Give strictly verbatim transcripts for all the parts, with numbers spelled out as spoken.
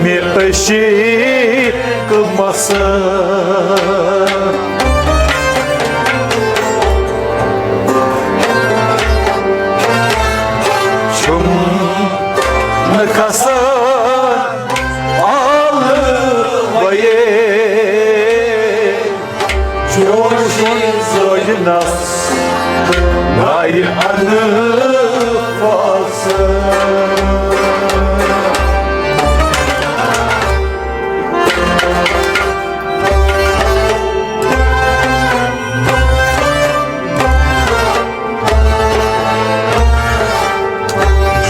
مےٚ عشیٖق مسا۔ چھُم نہٕ کھسان آلہٕ وَیے۔ جوشی زٲجنس نارِ انفاس۔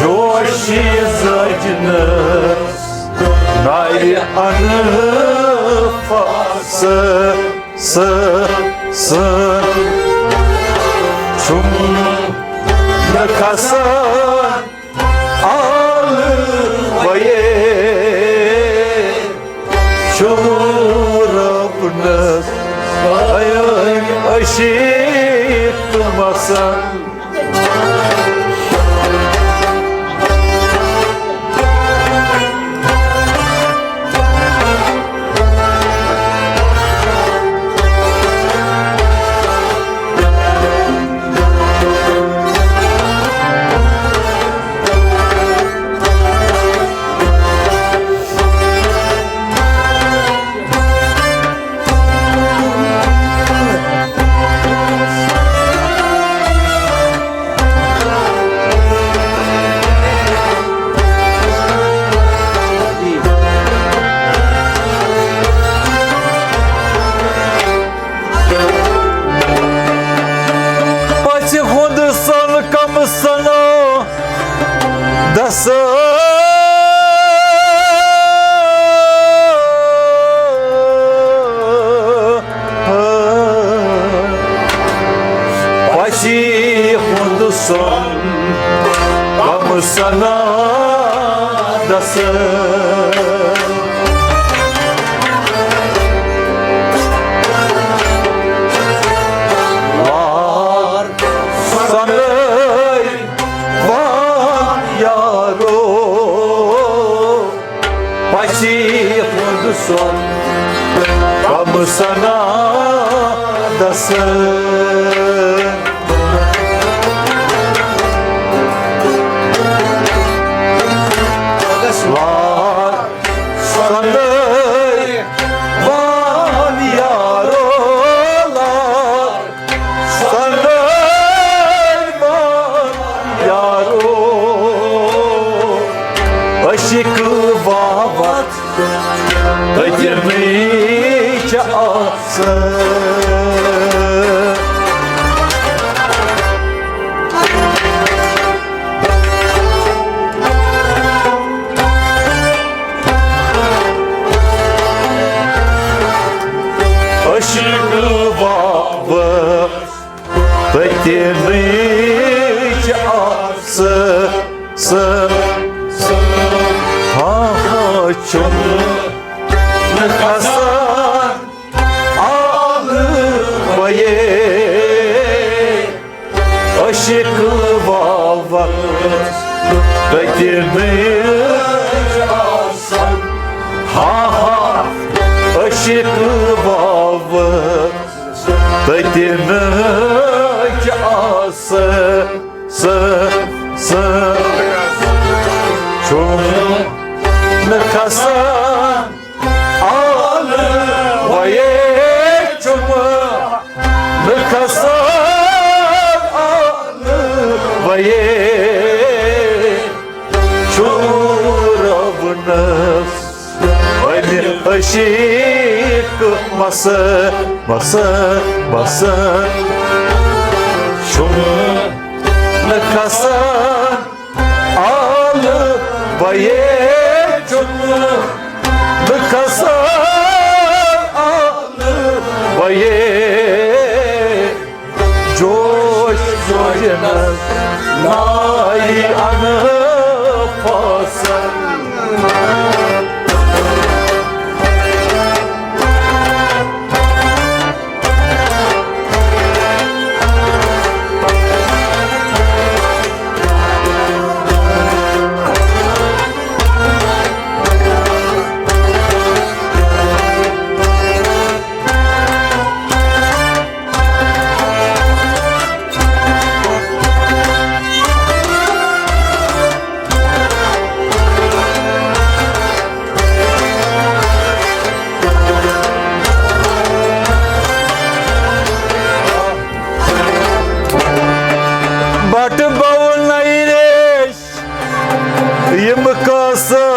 جوشی زٲجنس نارِ انفاس۔ سہ، سہ، چھُم نہٕ کھسان آلہٕ وَیے۔ چھُم رۄبنس عشیٖق مسا۔ پژِ ہُنٛد سۄن کم سنا دس۔ پژِ ہُنٛد سۄن کم سنا دس۔ وار سنٲے وان یارو، پژِ ہُنٛد سۄن کم سنا دس۔ وار سنٲے وان یارو، لار سنٲے وان یارو۔ عشق واوت تٔتِنٕے چھِ آسان۔ عشق واوت تٔتِنٕے چھِ آسان۔ سہ، سہ، ہا، ہا، چھُم نہٕ کھسان آلہٕ وَیے۔ عشق واوت تٔتِنٕے آسان۔ ہا، ہا، عشق واوت تٔتِنٕے آسان۔ سہ، سہ، چھُم نہٕ کھسان آلہٕ وَیے، چھُم نہٕ کھسان آلہٕ وَیے۔ چھُم رۄبنس وۄنۍ عشیٖق مسا، مسا، مسا۔ چھُم نہٕ کھسان آلہٕ وَیے، چھُم نہٕ کھسان آلہٕ وَیے۔ جوش جوشنس نارِ انفاس۔ بٹہٕ بونَے ریش یِم کاسہٕ۔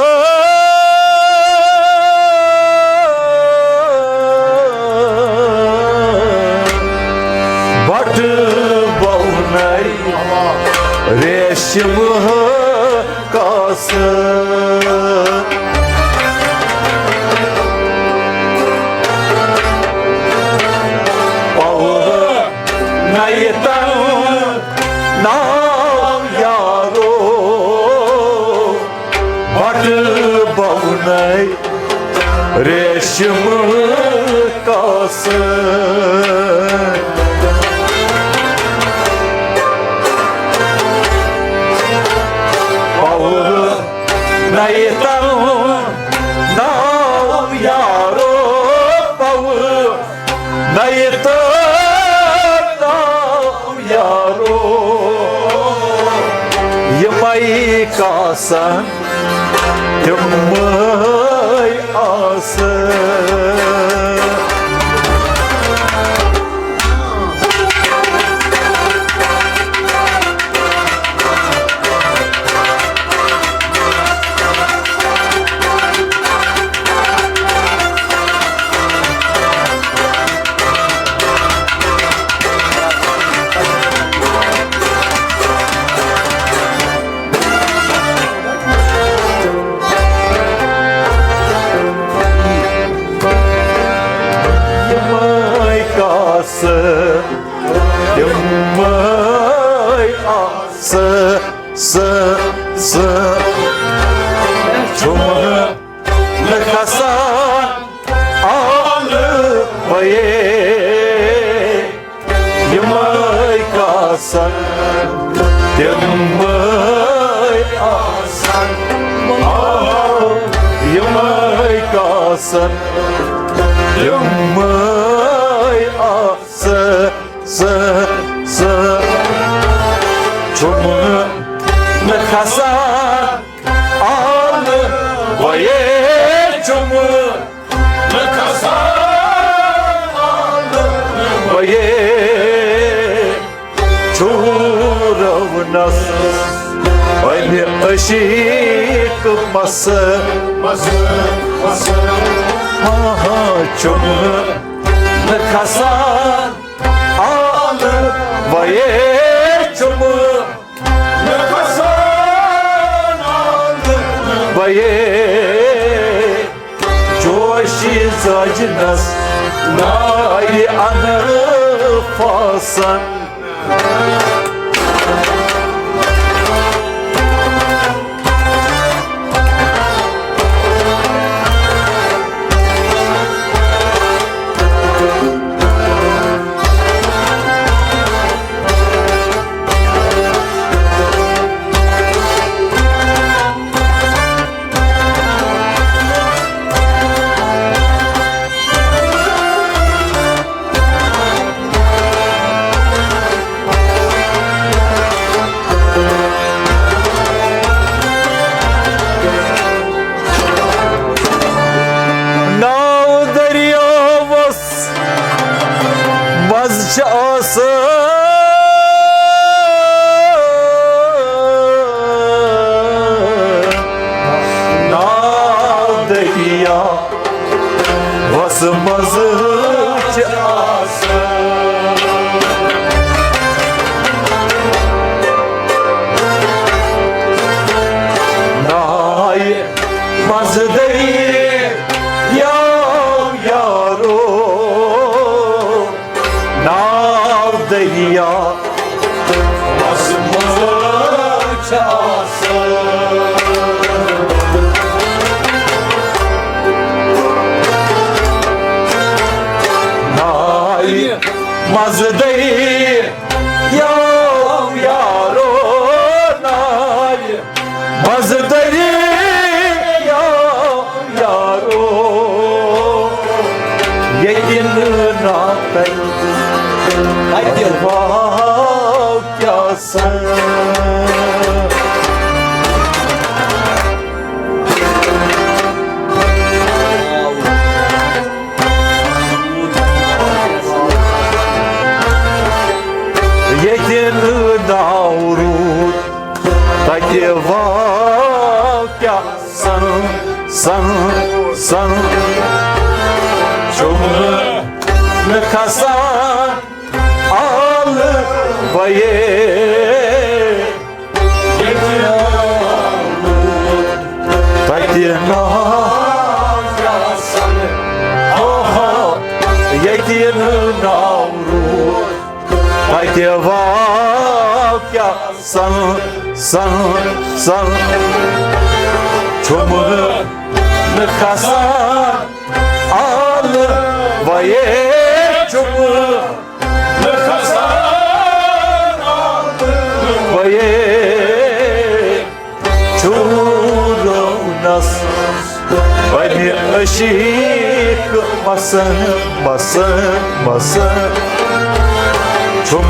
بٹہٕ بونَے ریش یِم کاسہٕ۔ پَوہٕ نَیہِ تَن ناو یارو، بٹہٕ بونَے ریشم کاسہٕ۔ پَوہٕ نَیہِ تَن ناو یارو، پَوہٕ نَیہِ تَن ناو یارو، یِمَے کاسَن تِمَے آسہٕ۔ یِمَے کاسہٕ، یِمَے آسہٕ، سہٕ، سہٕ، چھُم نہٕ کھسان آلہٕ وَیے۔ یِمَے کاسَن تِمَے آسَن، آ، یِمَے کاسَن تِمَے آسَن، سہٕ، سہٕ، چھُم نہٕ کھسان آلہٕ وَیے، چھُم نہٕ کھسان آلہٕ وَیے۔ چھُ رونَس اَمہِ عشیٖق مسہٕ۔ ہاں، ہاں، چھُم نہٕ کھسان آلہٕ وَیے، چھُم نہٕ کھسان آلہٕ وَیے۔ جوشی زاجنَس نایہِ اَنہٕ فاسَن۔ ناو دٔریاوَس منٛز چھِ آسان، ناو دٔریاوَس منٛز چھِ آسان۔ نایہِ منٛز دٔریاو یارو، ناو دٔریاوَس منٛز چھِ آسان۔ نایہِ منٛز دٔریاو یارو، نایہِ منٛز دٔریاو یارو، ییٚتہِ نہٕ ناتَے اَتہِ واو کیٛاہ سا۔ ییٚتہِ نہٕ ناو روٗد، تَتہِ واو کیٛاہ سَن، سَن، سَن۔ چھُم نہٕ کھسان آلہٕ وَیے۔ تَتہِ ناو، آہا، ییٚتہِ نہٕ ناو روٗد، تَتہِ واو کیٛاہ سَن، سَن، سَن۔ چھُم نہٕ کھسان آلہٕ وَیے، چھُم نہٕ کھسان آلہٕ وَیے۔ چھُ رونس پننہِ عشیٖق مسن، مسن، مسن۔ چھُم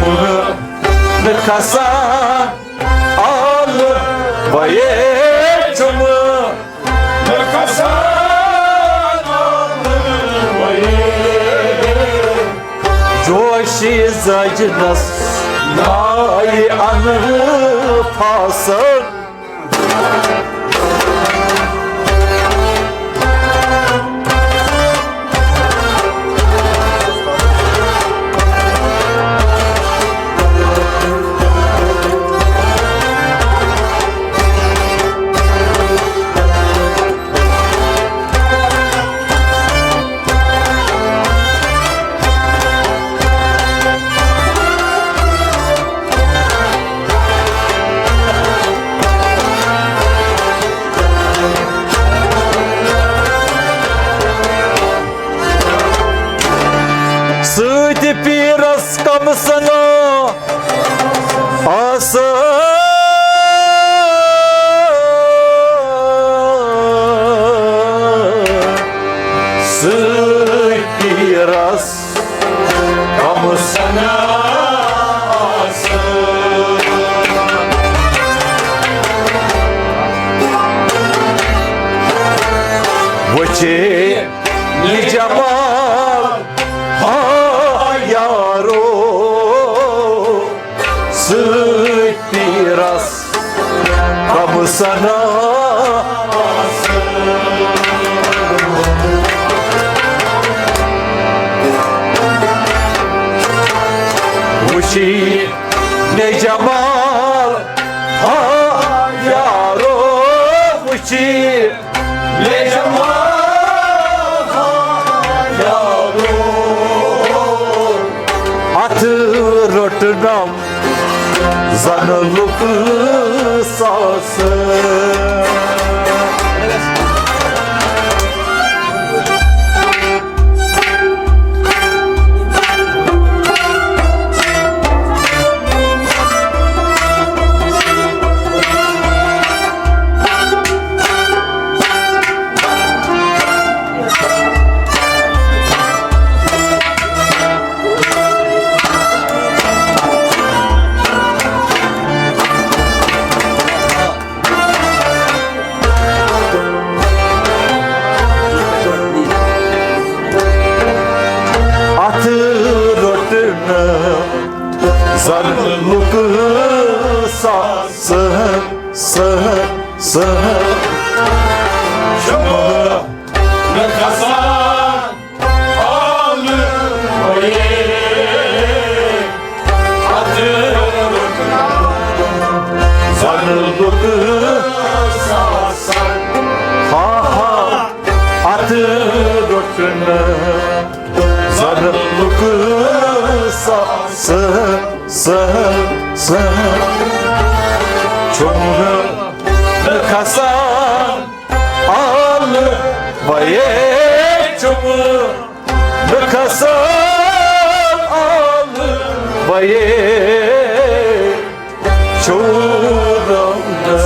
نہٕ کھسان آلہٕ وَیے، چھُم نہٕ کھسان آلہٕ وَیے۔ جوشی زجنس نایہِ انفاسن۔ سۭتۍ پیٖرس کم سنا آسہٕ، سۭتۍ پیٖرس کم سنا آسہٕ۔ وٕچھے نہِ جمال ہا یارو، سۭتۍ پیٖرس کم سنا۔ وٕچھی مےٚ جمال ہا یارو، وٕچھی مےٚ جمال ہا یارو۔ اتھٕ روٚٹنم زن لُکہٕ ساسہٕ۔ اتھٕ روٚٹنہٕ زن لُکہٕ ساسہٕ، ساسہٕ، ساسہٕ۔ شمع نہٕ کھسان آلہٕ وَیے۔ اتھٕ روٚٹنہٕ زن لُکہٕ ساسہٕ۔ ہا ہا، اتھٕ روٚٹنہٕ زن لُکہٕ ساسہٕ، ساسہٕ، ساسہٕ۔ چھُم نہٕ کھسان آلہٕ وَیے، چھُم نہٕ کھسان آلہٕ وَیے۔ چھُ رونس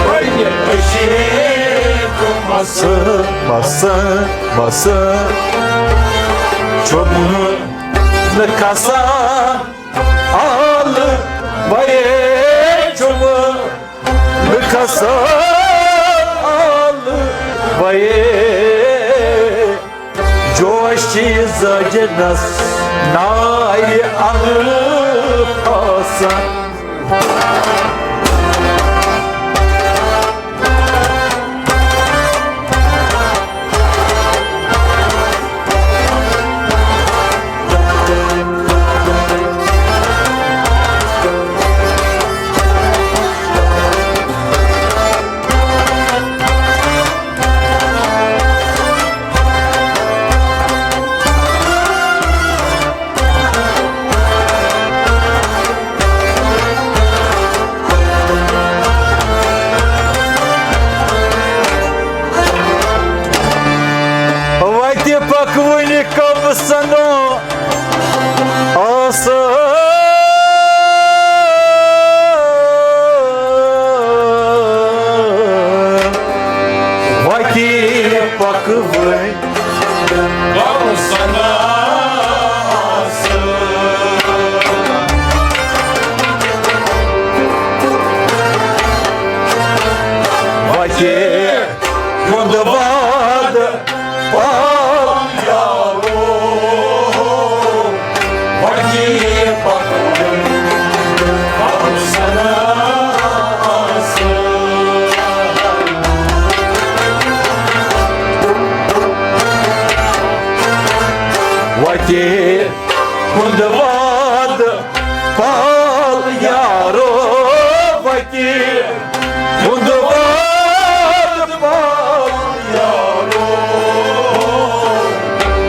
پننہِ عشیٖق مسہٕ، مسہٕ، مسہٕ۔ چھُم نہٕ کھسان آلہٕ وَیے، چھُم نہٕ کھسان آلہٕ وَیے۔ جوشی زجنس نایہِ انہٕ وتہِ پکوٕنۍ کم سنو آسان۔ وتہِ پکوٕنۍ وتہِ ہُنٛد وعدٕ پال یارو، وتہِ پکوٕنۍ کم سنو آسان۔ وتہِ ہُنٛد وعدٕ پال یارو، وتہِ ہُنٛد وعدٕ پال یارو۔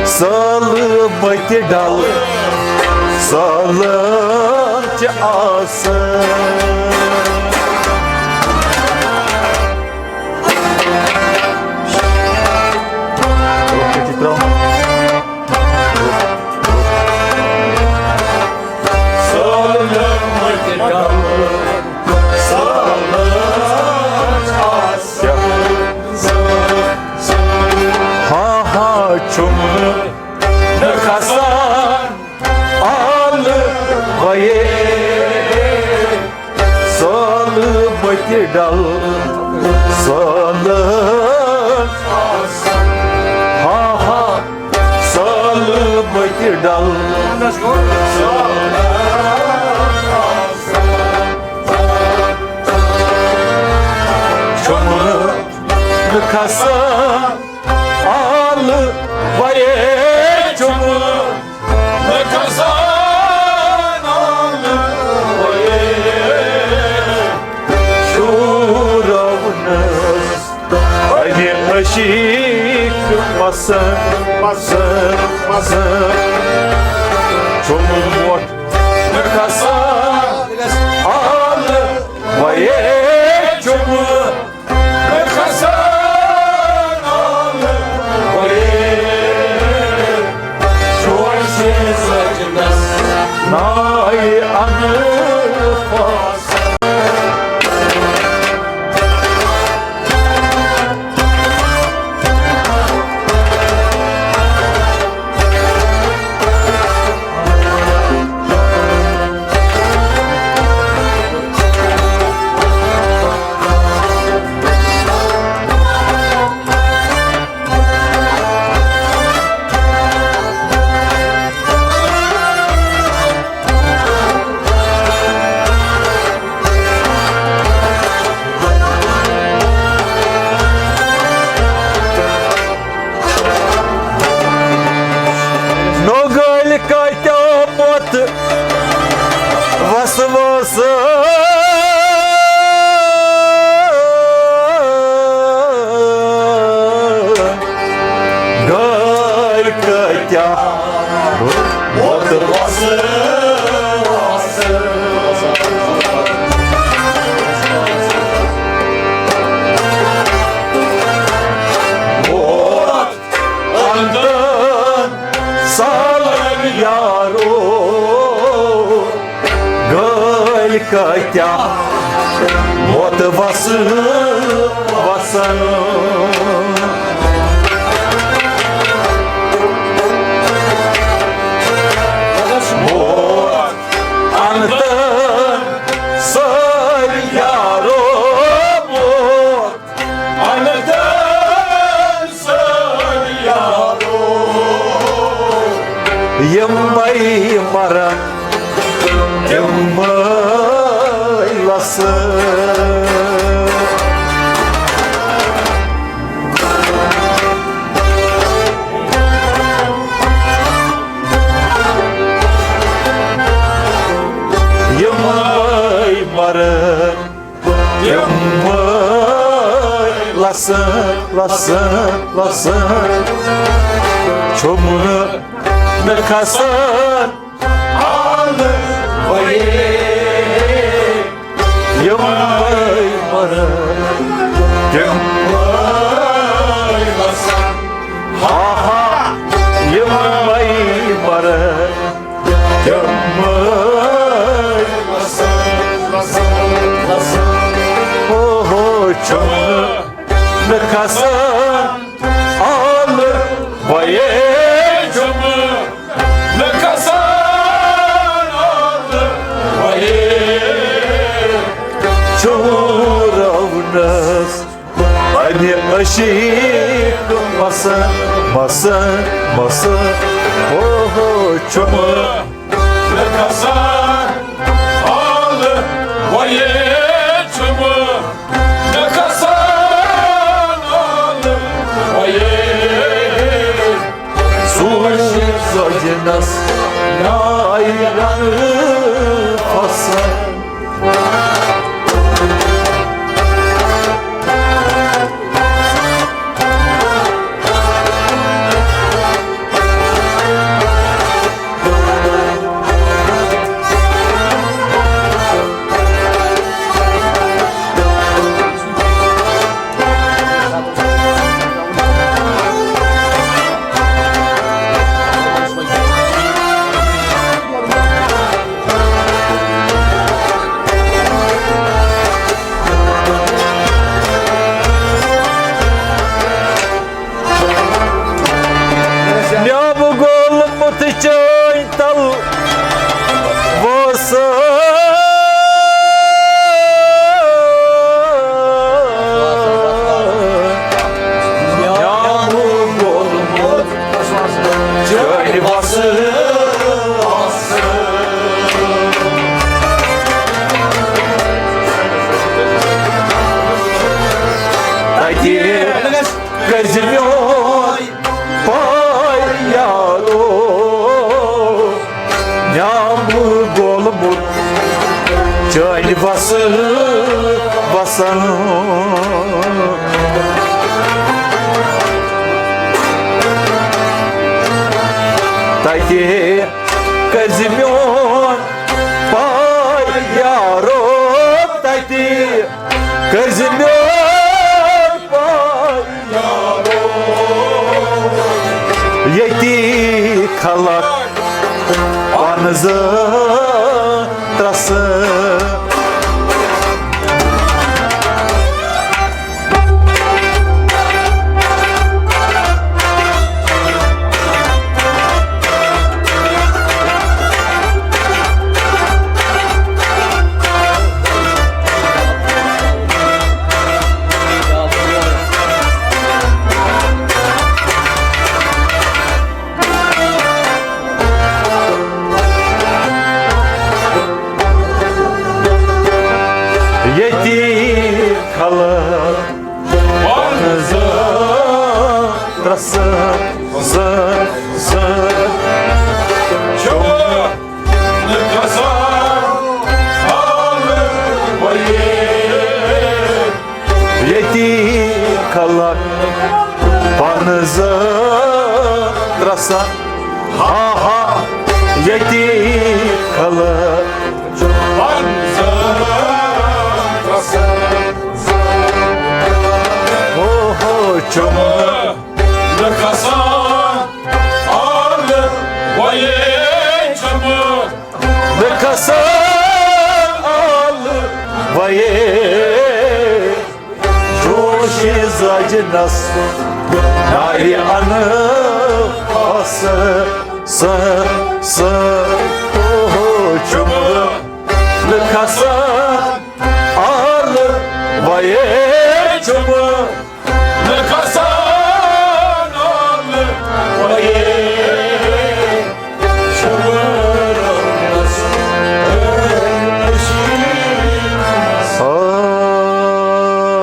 سالہٕ بٔتہِ ڈل سالن چھِ آسان۔ ہا ہا چھُم نہٕ کھسان آلہٕ وَیے۔ سالہٕ بٔتہِ ڈل سالن، ہا ہا، سالہٕ بٔتہِ ڈل۔ چھُم نہٕ کھسان آلہٕ وَیے، چھُم نہٕ کھسان آلہٕ وَیے۔ شوٗرونَس اَمہِ عشیٖق پسنٛد، پسنٛد، پسنٛد۔ چھُم وۄٹھ نہٕ کھسان آلہٕ وَیے، چھُم نہٕ کھسان آلہٕ وَیے۔ شوشہِ سجدس نایہِ انفاس۔ نوٚو گٲلۍ کٲتیو موت وسوسہٕ۔ گٲلۍ کٲتیاہ موت وسوسہٕ۔ موت اندن سالن یارو، گٲلۍ کٲتیاہ ووت وسہٕ وسن۔ موت اندن سٲلۍ یارو، موت اندن سٲلۍ یارو۔ یِمے مرن، تِمے یِمے مرن، یِمے لسن، لسن، لسن، چھُم نہٕ کھسان آلہٕ وَیے۔ یِمے مرن، یِمے لسن، ہا ہا، یِمے مرن، یِمے لسن، لسن، لسن۔ اوہو، چھُم نہٕ کھسان آلہٕ وَیے، چھُم نہٕ کھسان آلہٕ وَیے۔ چھُم رونس پننہِ عشیٖق مسن، مسن، مسن۔ اوہو، چھُم نہٕ کھسان آلہٕ وَیے، چھُم نہٕ کھسان آلہٕ وَیے۔ سوٗزِ زوجنس نایہِ رنہٕ پسند۔ نیٛامہٕ گوٚلمُت چٲنۍ تل وسان۔ نیٛامہٕ گوٚلمُت چٲنۍ وسہٕ، وسہٕ۔ تتہِ کٔرزِ میون پاے یارو، نیٛامہٕ گوٚلمُت چٲنۍ وسہٕ، وسہٕ۔ تتہِ کٔرزِ میون پاے یارو، تتہِ کٔرزِ میون پاے یارو۔ ییٚتی کھلکھ پانہٕ زٕ ترٛسہٕ۔ ییٚتی کھلکھ پانہٕ زٕ ترٛسہٕ، زٕ، زٕ۔ چھُم نہٕ کھسان آلہٕ وَیے۔ ییٚتی کھلکھ پانہٕ زٕ ترٛسہٕ۔ ہا ہا، ییٚتی کھلکھ پانہٕ زٕ ترٛسہٕ۔ ہو ہو، چھُم نہٕ کھسان آلہٕ وَیے، چھُم نہٕ کھسان آلہٕ وَیے۔ جوشی زاجنس نارِ انہٕ پس، س، س۔